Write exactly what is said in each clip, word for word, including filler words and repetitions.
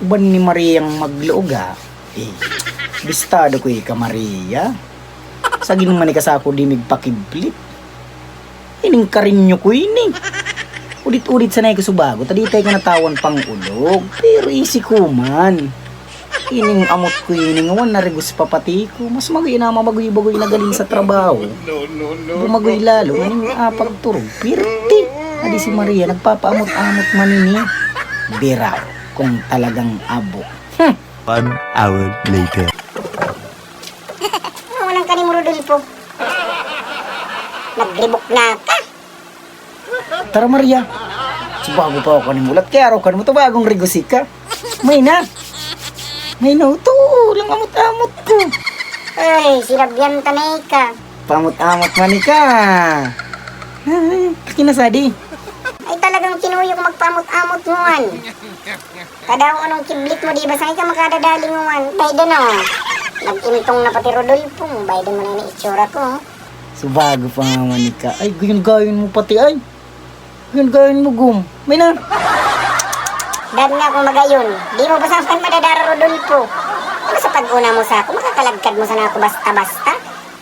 Uban ni Mariang magluog, ha? Eh, bistado ko ika, Maria. Sagin man ika sa ako di migpakiblit. Ining karinyo ko ini. Udit-udit sanay ko subago, ta di tayo ka natawan pang ulog. Pero isi ko man. Ining amot ko ini, nga wan narigos pa pati ko. Mas magoy na mabagoy-bagoy na galing sa trabaho. Bumagoy lalo, nganing apag turog. Pirti. Adi si Maria, nagpapaamot-amot man ini. Biraw, kung talagang abo. Hmm. One hour later. Walang kanimo, Rodolfo. Nagribok na ka. Tara, Maria. Subago pa ako kanimo. Lat kaya araw kanimo, tabagong rigos ika. May na. May na, ito lang amot-amot ko. Ay, sinabihan ta na ika. Paamot-amot man ika. Ay, akin na sadi. Ay, talagang kinuyo ko magpaamot-amot mo, an. Kadaw anong kiblit mo, di ba? Saan ka makadadali ngawan? Pwede na. Nag-intong na pati Rodolfo. Baydan mo na yung itsura ko. Subago pa nga man ika. Ay, gayon-gayon mo pati ay. Gayon-gayon mo, gum. May na. Dan nga kung magayon. Di mo ba sa akin madadara, Rodolfo? Ano sa pag-una mo sa ako? Makakalagkad mo sana ako basta-basta?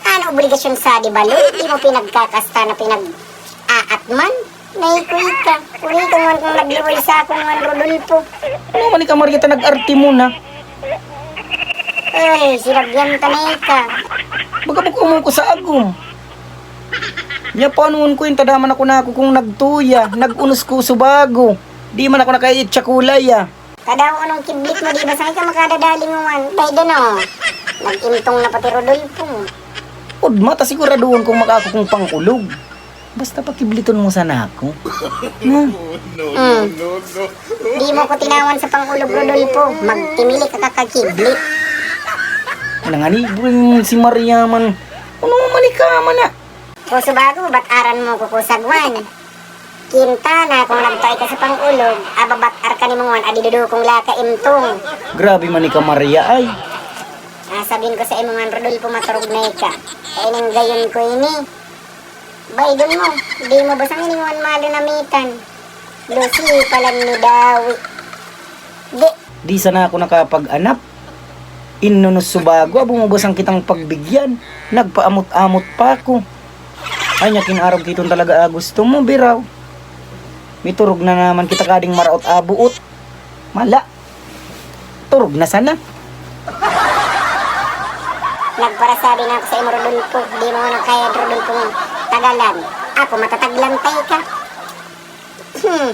Ano obligasyon sa di balo? Di mo pinagkakasta na pinag-aat man? Naikoy ka. Kuri ka man kung nagliway sa akong man, Rodolfo. Ano man ika, Marieta, nag-arte mo na? Ay, sinabihan ka na ika. Baga mag-umong ko sa agom. Niya, paanoon ko yung tadaman ako na ako kung nagtuya, nag-unos ko subago. Di man ako nakaitsa kulay, ah. Kadaw anong kiblit mo, di ba? Saan ka makadadali mo man? Pwede no. Nag-intong na pati Rodolfo. Udma, ta siguraduhon kong makako kong pangulog. Basta pakibliton mo sana ako. Hmm. Mm. Di mo ko tinawan sa pangulog, Rodolfo. Magtimili ka kakakiblit. Nangani, si Maria man. Ano man ika man na? Kung subago, ba't aran mo ko kusagwan? Kinta na kung nagtaay ka sa pangulog, ababat ar ka ni mong wan, adi dudu kong laka imtong. Grabe man ika, Maria, ay. Ah, sabihin ko sa imo man, Rodolfo, maturog na ika. Kaya nang gayon ko ini. Baydon mo, di mo basang iningon malo na mitan. Lucy pala ni Dawi. Di. Di sana ako nakapag-anap. Innunos subago, abo mo basang kitang pagbigyan. Nagpaamot-amot pa ako. Ay, niya kinarog kiton talaga, ah, gusto mo, biraw. Miturog na naman kita kading maraot abuot. Mala. Turog na sana. Nagparasabi na ako sa imo, Rodolfo. Di mo na kaya, Rodolfo, mo. Tagalan. Ako, matataglan tayo ka. Hmm.